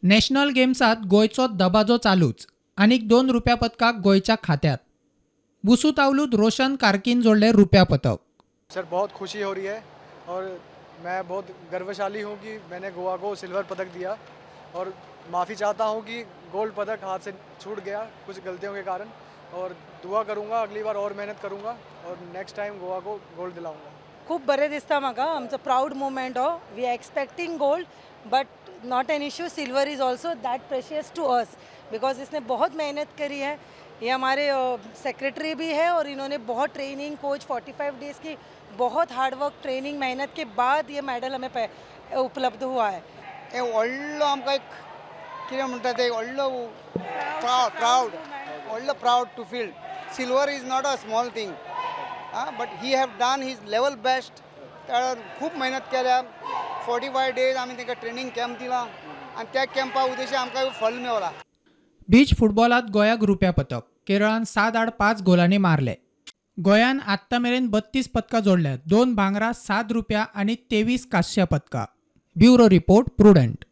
National गेम्सात गोंयचो दबाजो चालूच. आनीक दोन रुप्या पदकां गोंयच्या खात्यात. बुसू तावलूत रोशन कार्कीन जोडले रुप्या पदक. सर, बहुत खुशी हो रही है और मैं बहुत गर्वशाली हूँ कि मैंने गोवा को सिल्वर पदक दिया और माफ़ी चाहता हूँ कि गोल्ड पदक हाथ से छूट गया कुछ गलतियों के कारण और दुआ करूँगा, अगली बार और मेहनत करूँगा और नेक्स्ट टाइम गोवा को गोल्ड दिलाऊँगा. खूब बरें दिसता म्हाका. आमचो प्रावड मुमेंट हो. We are expecting gold, but not an issue. Silver is also that precious to us because इसने बहुत मेहनत करी है. ये हमारे सेक्रेटरी भी है और इन्होंने बहुत ट्रेनिंग, कोच, 45 डेज़ की बहुत हार्डवर्क, ट्रेनिंग, मेहनत के बाद ये मेडल हमें उपलब्ध हुआ है. हे व्हडलो आमकां एक कितें म्हणटा ते, व्हडलो प्रावड, व्हडलो proud to feel. Silver is not a small thing, ah, but he have done his level best. त्या खूब मेहनत केल्या. 45 डेज आमी तांकां ट्रेनींग कॅम्प दिला आनी त्या कॅम्पा उद्देश आमकां फल मेवला. बीच फुटबॉलात गोंयाक रुप्या पदक. केरळान 7 आड 5 गोलांनी मारले. गोंयान आत्तां मेरेन 32 पदकां जोडल्यात, दोन भांगरा, सात रुप्या आनी 23 कांस्या पदकां. Bureau report, Prudent.